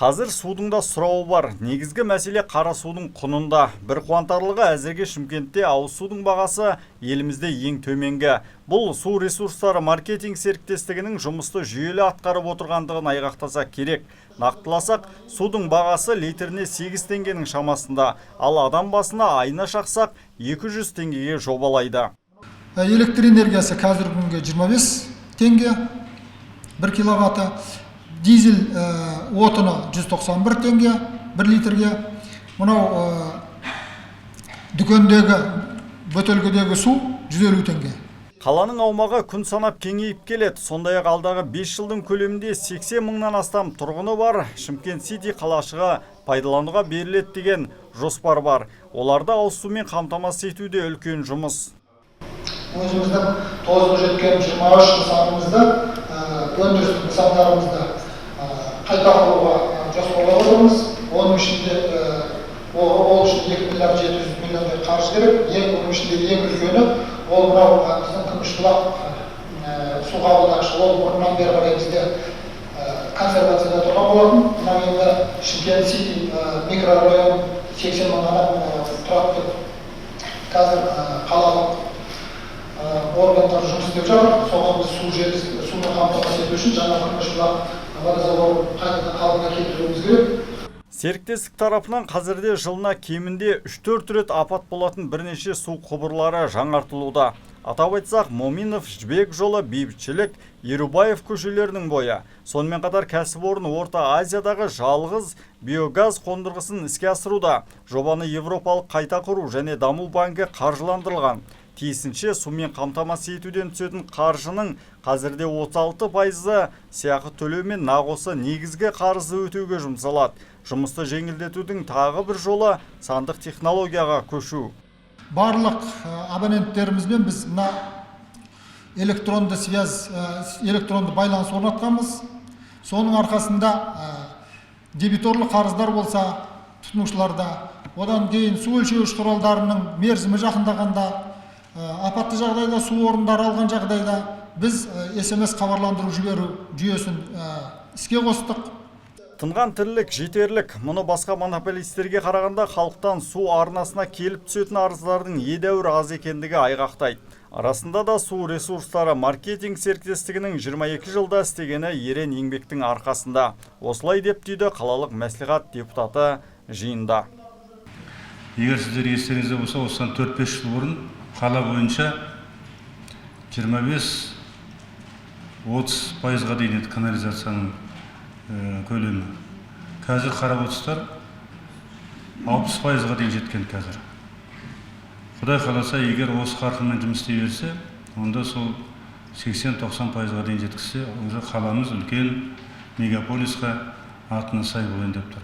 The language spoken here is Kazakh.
Қазір судың да сұрауы бар. Негізгі мәселе қара судың құнында. Бір қуантарлығы, әзірге Шымкентте ауыз судың бағасы елімізде ең төменгі. Бұл су ресурстары маркетинг серіктестігінің жұмысты жүйелі атқарып отырғандығын айғақтаса керек. Нақтыласақ, судың бағасы литріне 8 теңгенің шамасында, ал адам басына айына шақсақ, 200 теңгеге жобалайды. Электр энергиясы қазіргі күнге 25 теңге 1 киловатты, дизель отыны 191 теңге 1 литрге. Мынау дүкендегі бөтелкедегі су 150 теңге. Қаланың аумағы күн санап кеңейіп келеді. Сондай-ақ алдағы 5 жылдың көлемінде 80 мыңнан астам тұрғыны бар Шымкент Сити қалашығы пайдалануға беріледі деген жоспар бар. Оларды ауыз сумен қамтамасыз ету де үлкен жұмыс. Өзіміздің тозығы жеткен 23 нысанымызды, өндірістік нысандарымызды қайта құруға жоспарлап отырмыз. Оның ішінде ол үшін 2 миллиард 700 миллиондай қаржы керек. Ең оның ішінде ең үлкені ол мынау біздің Күмісбұлақ су қабылдағышы. Ол бұрыннан бері қарай бізде консервацияда тұрған болатын. Мынау енді Шымкент Сити микрорайон, 80 мың адам тұрады деп қазір қалалық органдар жұмыс істеп жатыр. Соған біз су желісі, сумен қамтамасыз ету үшін жаңа Күмісбұлақ водозаборын қайтадан қалпына келтіруіміз керек. Серіктестік тарапынан қазірде жылына кемінде 3-4 рет апат болатын бірнеше су құбырлары жаңартылуда. Атап айтсақ, Моминов, Жібек жолы, Бейбітшілік, Ерубаев көшелерінің бойы. Сонымен қатар кәсіпорын Орта Азиядағы жалғыз биогаз қондырғысын іске асыруда. Жобаны Европалық қайта құру және даму банкі қаржыландырылған. Тиісінше, сумен қамтамасыз етуден түсетін қаржының қазірде 36 пайызы сыйақы төлеу мен нақ осы негізгі қарызды өтеуге жұмсалады. Жұмысты жеңілдетудің тағы бір жолы – сандық технологияға көшу. Барлық абоненттерімізбен біз мына электронды связь, электронды байланыс орнатқанбыз. Соның арқасында дебиторлық қарыздар болса тұтынушыларда, одан кейін су өлшеуіш құралдарының мерзімі жақындағанда, апатты жағдайда су орындары алған жағдайда біз СМС хабарландыру жіберу жүйесін іске қостық. Тынған тірлік жетерлік. Мұны басқа монополистерге қарағанда халықтан су арнасына келіп түсетін арыздардың едәуір аз екендігі айғақтайды. Расында да, су ресурстары маркетинг серіктестігінің 22 жылда істегені ерен еңбектің арқасында. Осылай деп түйді қалалық мәслихат депутаты жиында. Егер сіздер естеріңізде болса, осыдан 4-5 жыл бұрын қала бойынша 25-30 пайызға дейін еді канализацияның көлемі. Қазір қарап отырсыздар, 60 пайызға дейін жеткен қазір. Құдай қаласа, егер осы қарқынмен жұмыс істей берсе, онда сол 80-90 пайызға дейін жеткізсе, уже қаламыз үлкен мегаполисқа атына сай болайын деп тұр.